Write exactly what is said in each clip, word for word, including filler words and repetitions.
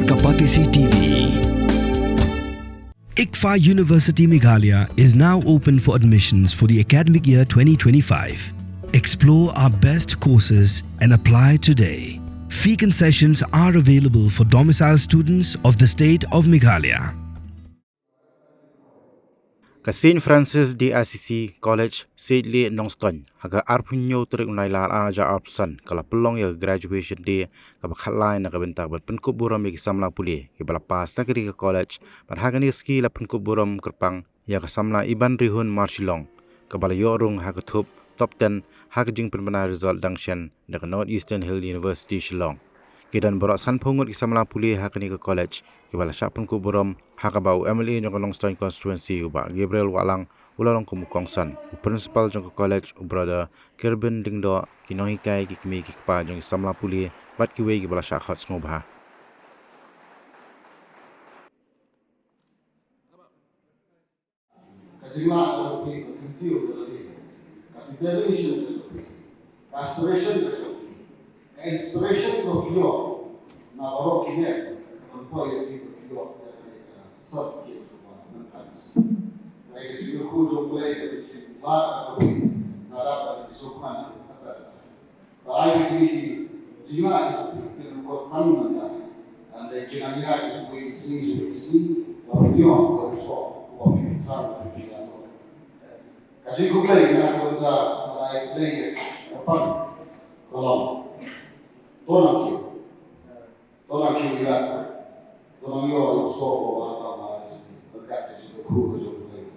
Kapatisi T V. ICFAI University Meghalaya is now open for admissions for the academic year twenty twenty-five. Explore our best courses and apply today. Fee concessions are available for domicile students of the state of Meghalaya. Ka Saint Francis de Assisi College, Saitleh, Nongstoiñ, ha ka arphew hynñiew tarik u Nailar ar hajar arphew san, ka la pynlong ïa ka graduation day kaba khatlai na ka bynta ban pynkup burom ïa ki samla pule kiba la pass na kane ka college. Bad ha kane ka sngi la pynkup burom kyrpang ïa ka samla Ibanrihun Marshillong, kaba la ïoh rung ha ka thup top ten ha ka jingpynbna result dang shen da ka North Eastern Hill University, Shillong. Ki don baroh sanphew ngut ki samla pule ha kane ka college kiba la shah pynkup burom, ha kaba u M L A jong ka Nongstoiñ constituency, u Bah Gabriel Wahlang, u la long kum u kongsan, u principal jong ka college, u Brother Kirbin Lyngdoh, ki nonghikai, ki kmie ki kpa jong ki samla pule bad kiwei kiba la shah khot sngewbha. Ka jinglah ka jong phi, ka kyntiew ka jong phi, ka determination ka jong phi, ka aspiration ka jong phi, ka inspiration ka phi ïoh na baroh ki nep, ka ban poi ïa phi ba phi ïoh ïa kane ka certificate kaba mynta. Kane ka jingkyrkhu jong U Blei, ka jinglah ka jong phi, nga dap ban sngewkmen kata. Ba ai ïa kine ki jinglah ki jong phi, ki don kor tang mynta. Hynrei kin nang ïaid ïa kawei ka sngi sha kawei ka sngi, ba phin ïoh ka rukom, ba phin thrang, ba phin ïaid. Ka jingkhublei na ka bynta ba ai khublei ïa ka pang ka long. To nang kiew. To nang kiew ïa. To nang ïoh rukom ba ba ba ba. Berkat ka jingkyrkhu ka jong U Blei.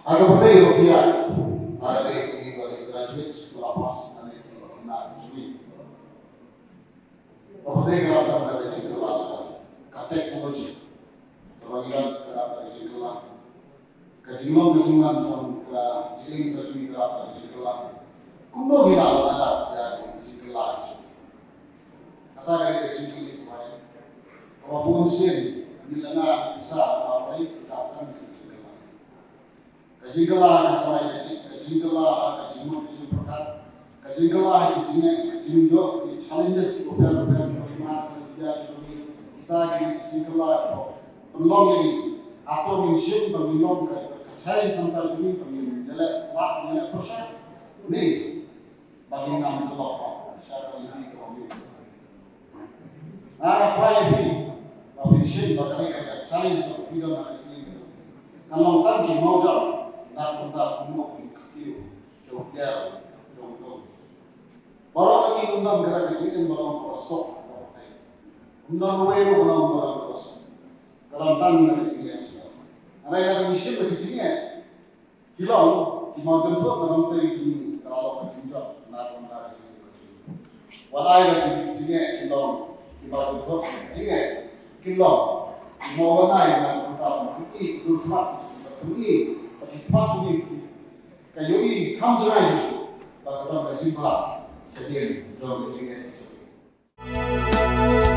Aga pyrthei ruh phi ïa, ara dei kine ba dei graduates, ba la pass, ara dei kine ba khynnah jong ngi. Ka pyrthei ka rah tang da ka jingkylla, ka technology. Kaba ngi rah ka jingkylla. Ka jinglong ka jingman jong ka jingim ka jong ngi ka rah ka jingkylla. Kumno ngi lah ban adapt ïa ka jingkylla jong ngi. Kata ka dei ka jingkylli kaba ïa. Kaba bun sien ngi la nang pisa ba ïa ka jingkylla. Ka jingkylla ka kamai ka jing, ka jingkylla ka jingmut ka jingpyrkhat. Ka jingkylla ka jingeh ka jingïoh ki challenges ki pher pher ki pher ki pher ki pher. Kita ki jingkylla ki pynlong ïa ngi. Hato ngin shim ba ngin long ka, ka challenge nangta jong ngi ba ngin ïaleh, ba ngin ïaleh pyrshah. Ni. Ba ngin ngam jubab sha ka lynti kaba mih. Nga kwah ïa phi ba phin shim ba kane ka challenge kaba phi don ha ka jingim kan long tang ki mawjam na ka bynta kumno phin kyntiew sha u Blei jong u. Baroh ngi ngim don kata ka jingim ba long kaba suk kaba tei. Ym don uwei ruh ba long ba long kaba suk. Ka long tang na ka jingim suk. Hynrei lada ngi shim ka jingim Ki long ki mawjam thut na lynti jong ngi, ka la long ka jingjop na ka bynta ka jingim ka jong ngi. Wat ai ba ki jingeh ki long ki mawjam thut ka jingeh, ki long ki mawjam na ka bynta ba ki ïohi, ka jingeh ka jong ngi, ka ïohi kham jngai ba ka long ka jingbha shadien jong ka jingeh ka jong ngi.